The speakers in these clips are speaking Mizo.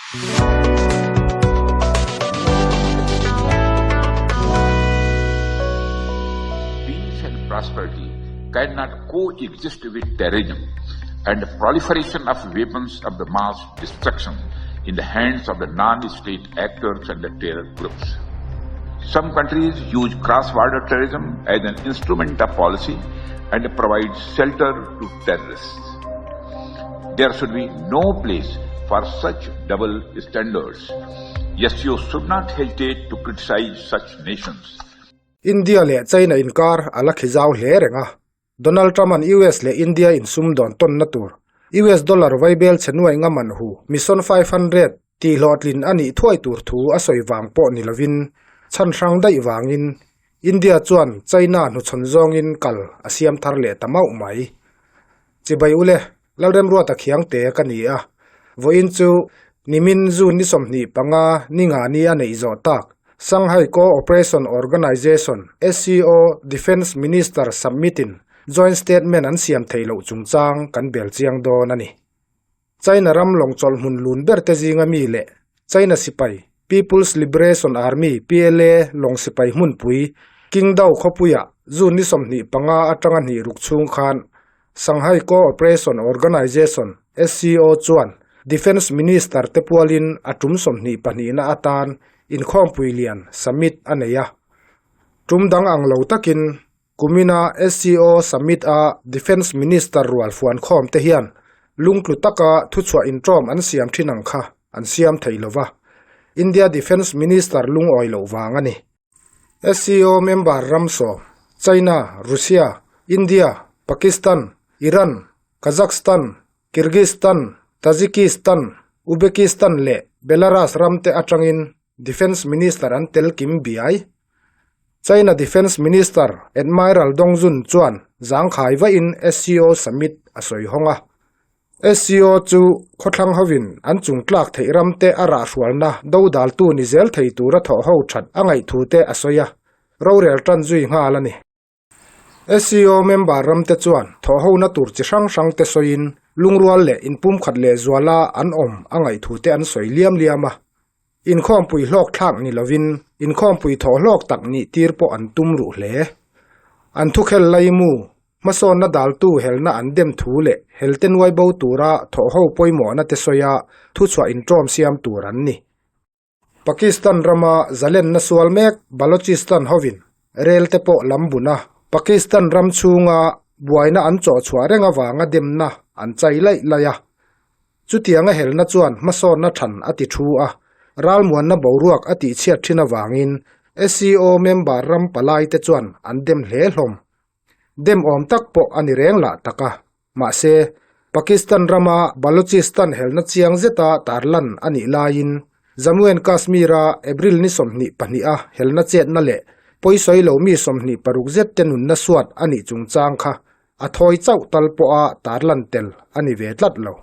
Peace and prosperity cannot coexist with terrorism and the proliferation of weapons of the mass destruction in the hands of the non-state actors and the terror groups. Some countries use cross-border terrorism as an instrument of policy and provide shelter to terrorists. There should be no place for such double standards. SCO should not hesitate to criticize such nations. India leh China inkar a la khi zau hle reng a, Donald Trump-a'n US leh India insumdawn tawnna tur US dollar vaibel chhe nuai nga man hu Mission 500 tih hlawhtlin a nih thuai tur thu a sawi vang pawh ni lovin chhan hrang daih vangin India chuan China hnuchhawn zawngin kal a siam thar leh ta mauh mai. Chibai ule, Lalremruata Khiangte ka ni a, vawiin chu nimin June ni 25 ni nga ni a neih zawh tak Shanghai Co-operation Organization, SCO, Defence Minister Summit-in Joint Statement an siam theih loh chungchang kan bel chiang dawn a ni. China ram lawng chawlh hmun lun ber te zinga mi leh China sipai, People's Liberation Army, PLA, lawng sipai hmunpui, Qingdao khawpuiah June ni 25 atanga hnih ruk chhung khan Shanghai Co-operation Organization, SCO, chuan Defence Minister te pualin a tum 22na atan inkhawmpui lian, summit, a nei a. Tum dang ang lo takin Kumina SCO Summit a Defence Minister rual fuan khawm te hian lungtlu taka thuchhuah inṭawm an siam thin ang kha an siam thei lo va, India Defence Minister lungawi loh vang a ni. SCO member ram sawm, China, Russia, India, Pakistan, Iran, Kazakhstan, Kyrgyzstan, Tajikistan, Uzbekistan leh Belarus ram te atangin Defence Minister an tel kim biai. China Defence Minister Admiral Dong Jun chuan zangkhai vahin SCO Summit a sawi hawng a. SCO chu khawthlang hovin an chung tlak theih ramte a rahhrualna dodaltu ni zel thei tura thawh ho that a ngaih thu te a sawi a, rorel tan zui nghal a ni. SCO member ramte chuan thawh hona tur chi hrang hrang te sawiin lungrual leh inpumkhat lehzuala an awm a ngaih thu te an sawi liam liam a. Inkhawmpui hlawk thlak ni lovin inkhawmpui thawh hlawk tak nih tir pawh an tum ruh hle. An thukhel laimu, hmasawnna daltu helna an dem thu leh helte nuai bo tura thawh ho pawimawhna te sawia thuchhuah inṭawm siam tur an ni. Pakistan rama zalenna sual mek Balochistan hovin rel te pawh lam bun a, Pakistan ram chhunga buaina an chawh chhuah reng avanga demna an chai laih laih a. Chutianga helna chuan hmasawnna than a ti thu a, ralmuanna boruak a tihchhiat thin avangin SCO member ram palai te chuan an dem hle hlawm. Dem awm tak pawh a ni reng lah tak a. Mahse, Pakistan rama Balochistan helna chiang zeta tarlan a nih laiin Jammu and Kashmir-a April ni 22 a helna chetna leh pawisawi lo mi 26 zet te nunna suat a nih chungchang kha a thawi chauh tal pawha tarlan tel a ni ve tlat lo.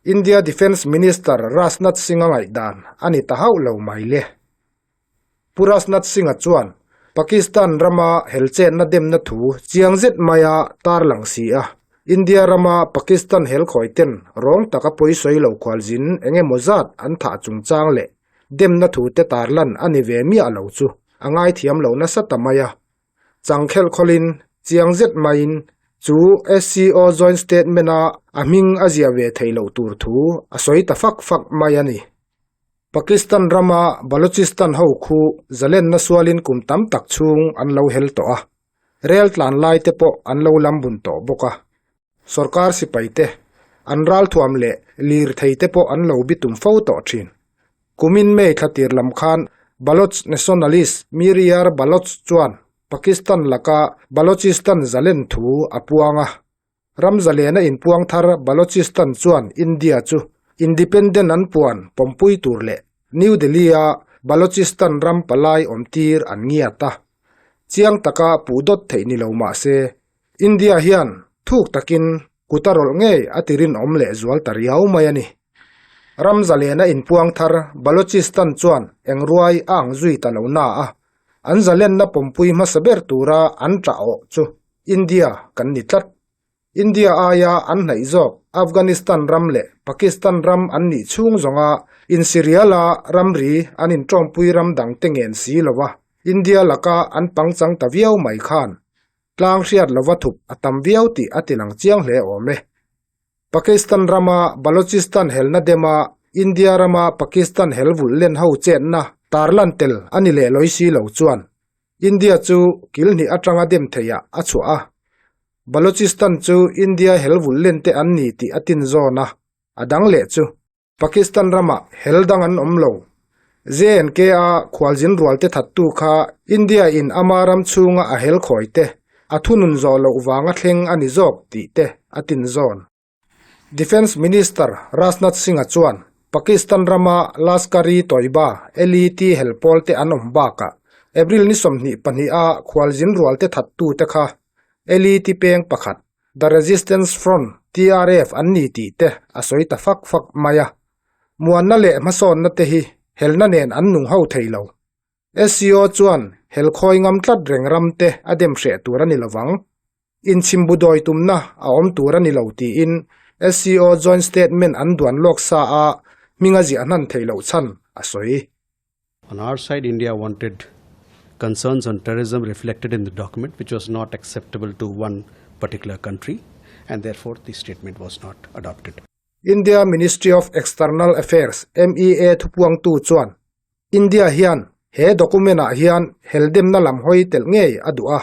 India Defence Minister Rajnath Singh-a ngaihdan a ni ta hauh lo mai le. Pu Rajnath Singh-a chuan Pakistan rama helchenna demna thu chiang zet maia tarlang si a, India rama Pakistan helkhawiten rawng taka pawisawi lo khualzin eng emaw zat an thah chungchang leh demna thute tarlan a ni ve miah lo chu a ngaithiam lo nasa ta mai a. Changkhelh khawlin chiang zet maiin chu SCO Joint Statement-a a hming a ziah ve theih loh tur thu a sawi ta fak fak mai a ni. Pakistan rama Balochistan ho khu zalenna sualin kum tam tak chhung an lo hel tawh a, rel tlan lai te pawh an lo lam bun tawh bawk a. Sorkar sipai te, an ralthuam leh lirthei te pawh an lo bitum fo tawh thin. Kumin May thla tir lam khan Baloch nationalist Mir Yar Baloch chuan Pakistan laka Balochistan zalen thu a puang a. Ram zalena inpuang thar Balochistan chuan India chu independent an puan pawmpui tur leh New Delhi-a Balochistan ram palai awmtir an ngiat a. Chiang taka puh dawt theih ni lo mah se, India hian thuk takin kut a rawlh ngei a ti rinawm leh zual ta riau mai a ni. Ram zalena inpuang thar Balochistan chuan eng ruai a ang zui ta lo na a, an zalenna pawmpui hmasa ber tura an ṭah awh chu India kan ni tlat. India aia an hnaih zawk Afghanistan ram leh Pakistan ram an nih chhung zawnga insiriala ramri an inṭawmpui ram dangte ngen si lova India laka an pangchang ta viau mai khan tlang hriat lova thup a tam viau tih a tilang chiang hle awm e. Pakistan rama Balochistan helna dema India rama Pakistan hel vulh len ho chetna tarlan tel a ni leh lawi si lo chuan India chu kil hnih atanga dem theiah a chhuah a. Balochistan chu India hel vulh len te an ni tih a tin zawn a, a dang leh chu Pakistan ramah hel dang an awm lo. JNK a khualzin rualte thattu kha India in ama ram chhunga a hel khawi te a thunun zawh loh vanga thleng a ni zawk tih te a tin zawn. Defence Minister Rajnath Singh-a chuan Pakistan rama Lashkar-e-Toiba, LET, hel pawl te an awm bakah April ni 22 a khualzin rualte thattu te kha LET peng pakhat The Resistance Front, TRF, an ni tih te a sawi ta fak fak mai a. Muanna leh hmasawnna te hi helna nen an nung ho thei lo. SCO chuan hel khawi ngam tlat reng ram te a dem hreh tur a ni lovang. Inchhimbu dawi tumna a awm tur a ni lo tiin SCO Joint Statement an duan lawk sa a hming a ziah hnan theih loh chhan a sawi. On our side, India wanted concerns on terrorism reflected in the document, which was not acceptable to one particular country, and therefore the statement was not adopted. India Ministry of External Affairs, MEA, thupuangtu chuan India hian he document-ah hian heldemna lam hawi telh ngei a duh a.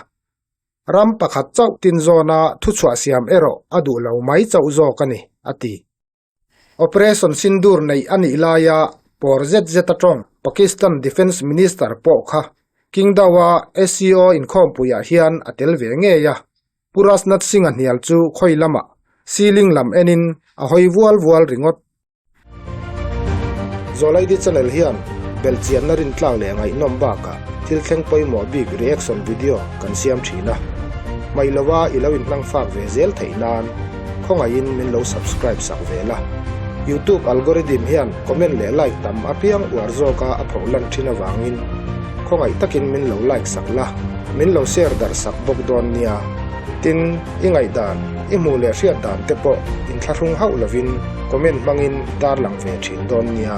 Ram pakhat chauh tin zawna thuchhuah siam erawh a duh lo mai chauh zawk a ni, a ti. Operation Sindoor neih a nih laia pawr zet zet atawng Pakistan Defence Minister pawh kha Kingdao-a SCO inkhawmpuiah hian a tel ve ngei a. Pu Rajnath Singh-a hnial chu khawi lamah ceiling lam enin a hawi vual vual ringawt. Zawlaidi channel hian belhchianna rintlak leh ngaihnawm bakah thil thleng pawimawh bik reaction video kan siam thin a. Hmaih lova i lo inhmang fak ve zel theih nan khawngaihin min lo subscribe sak ve la. Youtube algorithm hian comment leh like tam apiang uar zawka a phoh lan thin avangin khawngaih takin min lo like sak la, min lo share darh sak bawk dawn nia. Tin, i ngaihdan, i hmuh leh hriat dan te pawh inthlahrung hauh lovin comment hmangin tarlang ve thin dawn nia.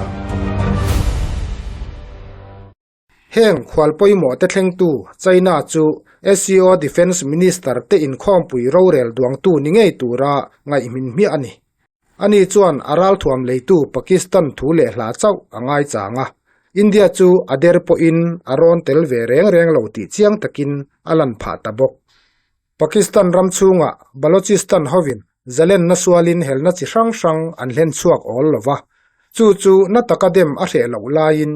Heng khual pawimawh te thlengtu China chu SCO Defence Minister te inkhawmpui rorel duangtu ni ngei tura ngaihmin hmiah a ni. Ani chuan a ralthuam leitu Pakistan thu leh hla chauh a ngaichang a, India chu a der pawhin a rawn tel ve reng reng lo tih chiang takin a lan phah ta bawk. Pakistan ram chhungah Balochistan hovin zalenna sualin helna chi hrang hrang an hlen chhuak awl lo va, chu chu na taka dem a hreh loh laiin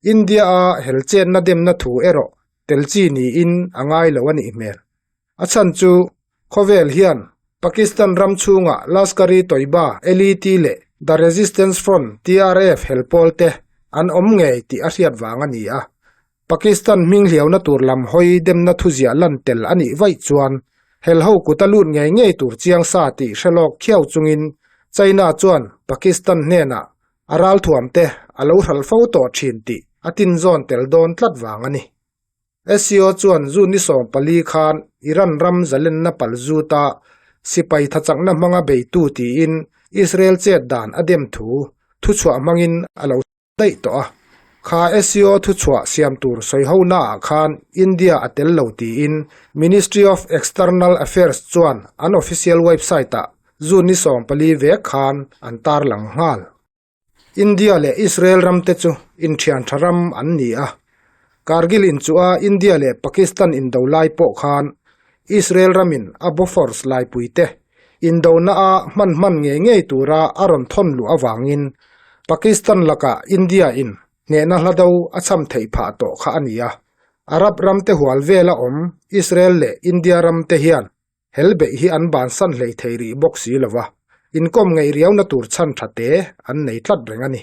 India-a hel chenna demna thu erawh tel chi niin a ngai lo a nih hmel. A chhan chu khawvel hian Pakistan ram chhunga Lashkar-e-Toiba, LET, leh The Resistance Front, TRF, hel pawl te an awm ngei tih a hriat vang a ni a. Pakistan hming hliauna tur lam hawi demna thuziah lan tel a nih vaih chuan hel ho kut a lut ngei ngei tur chiang sa tih hre lawk khiau chungin China chuan Pakistan hnenah A ralthuam te a lo hral fo tawh thin tih a tinzawn tel dawn tlat vang a ni. SCO chuan June ni 14 khan Iran ram zalenna pal zuta sipai thachakna hmanga beitu tiin Israel chet dan a dem thu thuchhuah hmangin a lo daih tawh a. Kha SCO thuchhuah siam tur sawihonaah khan India a tel lo tiin Ministry of External Affairs chuan an official website-ah June ni 14 vek khan an tarlang nghal. India leh Israel ramte chu inthian tha ram an ni a. Kargil inchuha India leh Pakistan indo lai pawh khan Israel ramin a Bofors laipuite indona a hman hman ngei ngei tura a rawn thawn luh avangin Pakistan lakah India in hnehna hla do a cham theih phah tawh kha a ni a. Arab ramte hual vela awm Israel leh India ramte hian Hel beih hi an bansan hlei thei rih bawk si lo va, inkawm ngeih riauna tur chhan tha te an nei tlat reng a ni.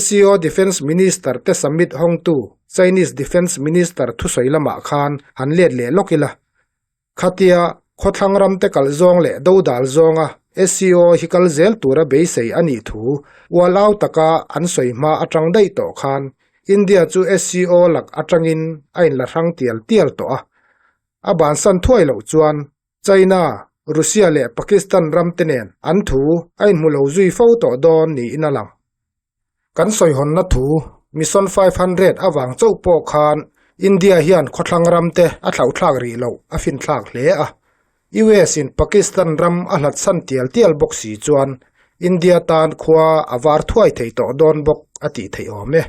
SCO Defence Minister te summit hawngtu Chinese Defence Minister thusawi lamah khan han let leh lawk ila. Khatia khawthlang ram te kal zawng leh dodal zawnga SCO hi kal zel tura beisei a nih thu ual au taka an sawi hma atang daih tawh khan India chu SCO lak atangin a inla hrang tial tial tawh a. A bansan thuai loh chuan China, Russia leh Pakistan ram te nen an thu a inhmu lo zui fo tawh dawn niin a lang. Kan sawihawnna thu Mission 500 avang chauh pawh khan India hian khawthlang ram te a thlauhthlak rih loh a finthlak hle a. US in Pakistan ram a hlatsan tial tial bawk si chuan India tan khua a var thuai thei tawh dawn bawk a tih theih awm e.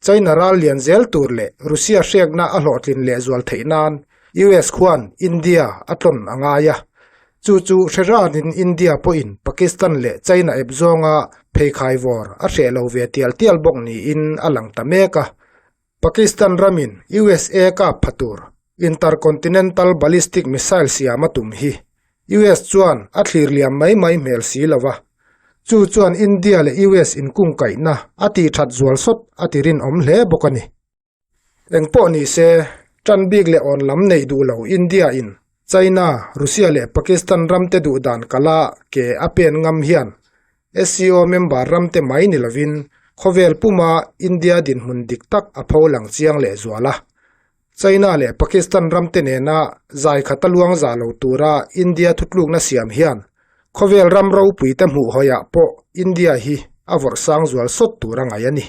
China ral lian zel tur leh Russia hriakna a hlawhtlin lehzual theih nan US khuan India a tlawn a ngai a. Chu chu hre ranin India pawhin Pakistan leh China ep zawnga pheikhai vawr a hreh lo ve tial tial bawk niin a lang ta mek a. Pakistan ramin USA kap pha tur Intercontinental Ballistic Missile siam a tum hi US chuan a thlir liam mai mai hmel si lo va, chu chuan India leh US inkungkaihna a tih that zual sawt a ti rinawm hle bawk a ni. Engpawh ni se, tan bik leh awn lam neih duh lo India in China, Russia leh Pakistan ramte duh dan kala ke a pen ngam hian SCO member ramte mai ni lovin khawvel puma India dinhmun dik tak a pho lang chiang lehzual a. China leh Pakistan ramte nena zai khata luang zah lo tura India thutlukna siam hian khawvel ram ropuite hmuh hawiah pawh India hi a vawrh sang zual sawt tur a ngaih a ni.